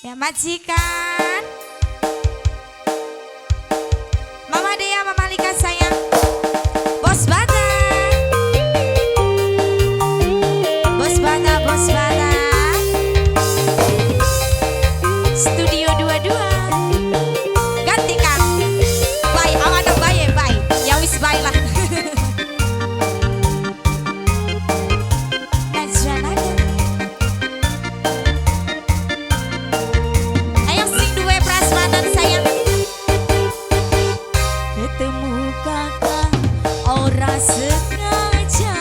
Ya majikan. Mama Dea, Mama Lika sayang. Bos Bata. Bos Bata, Bos Bata. Studio 22. Gantikan. Bye, awan bye, bye. Ya wis bye lah. Ketemu kakak ora sengaja,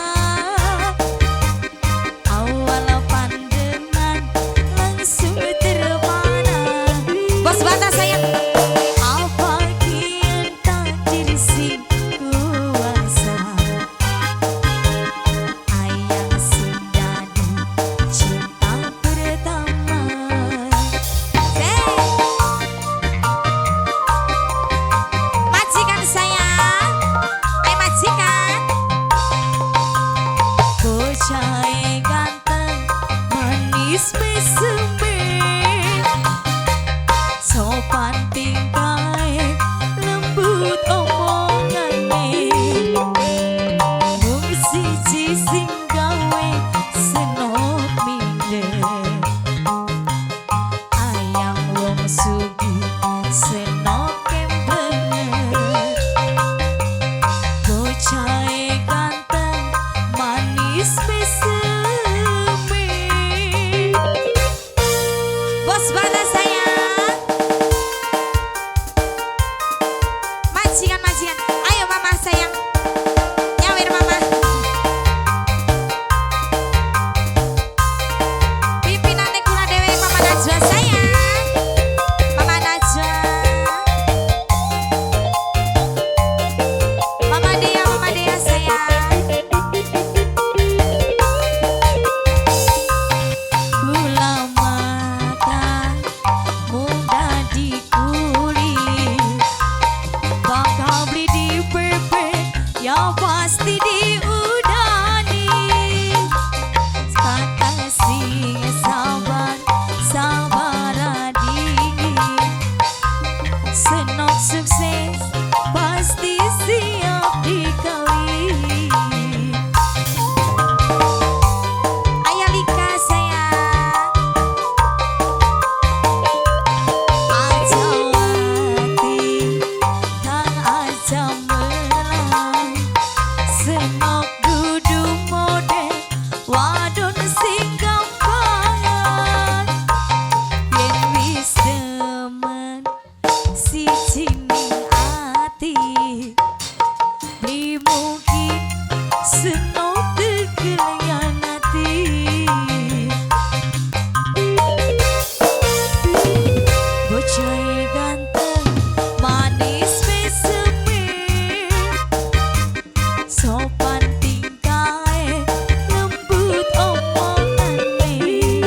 awal pandangan langsung terpana. Bos Bata sayang. Apa kian takdir sing kuasa, ayah sendani cinta pertama. Majikan sayang, ayo majikan. Bocah ganteng manis meseme, sopan tingkahe lembut omongane, mung siji sing gawe senok minder, ayang wong sugih senok kembener. Bocah ganteng manis meseme. Bos Bata sayang. Majikan, majikan. Ayo mama sayang. Nyawer mama. Pimpinane kula dhewe Mama Najwa sayang. Mama Najwa. Mama Dea, Mama Dea sayang. Kula makan muda dikuli, bakal beli di PP ya pasti diudani. Kata sing sabar sabar dingin, senok sukses pasti siap dikali. Ayah Lika sayang. Aja mati kang aja melang, senok dudu model wadon sing gampangan, yen wis demen siji ning ati, beli mungkin senok tegelian ati. Bocah ganteng manis meseme, sopan tingkahe lembut omongane,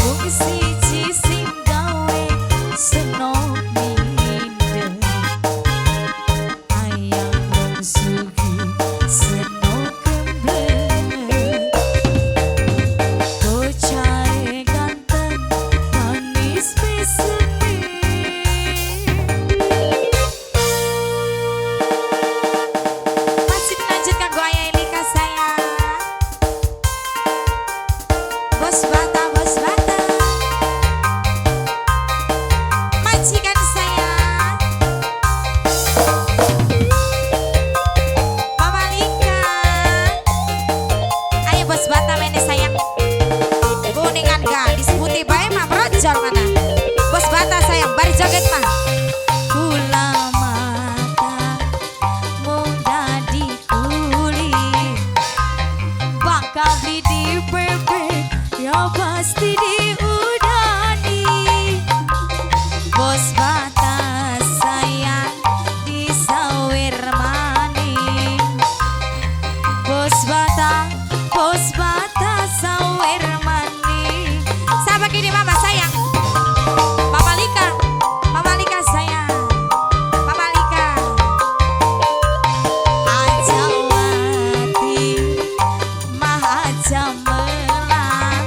mung siji sing gawe senok minder, ayang wong sugih senok kembler. Bocah ganteng manis meseme. Masih dilanjut kanggo Ayah Elika sayang. Bos Bata, Bos Bata. Majikan sayang. Mama Lika. Ayo Bos Bata mene sayang. Kuningan ga disebuti bae mah brojol mana. Bos Bata sayang, bari joget mah. Kula mata muda dikuli, bakal beli di PP ya pasti diudani. Bos Bata sayang disawer maning, Bos Bata, Bos Bata sawer maning. Siapa kini mama sayang? Mama Lika, Mama Lika sayang. Mama Lika. Aja mati mah aja melang,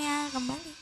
Semuanya kembali.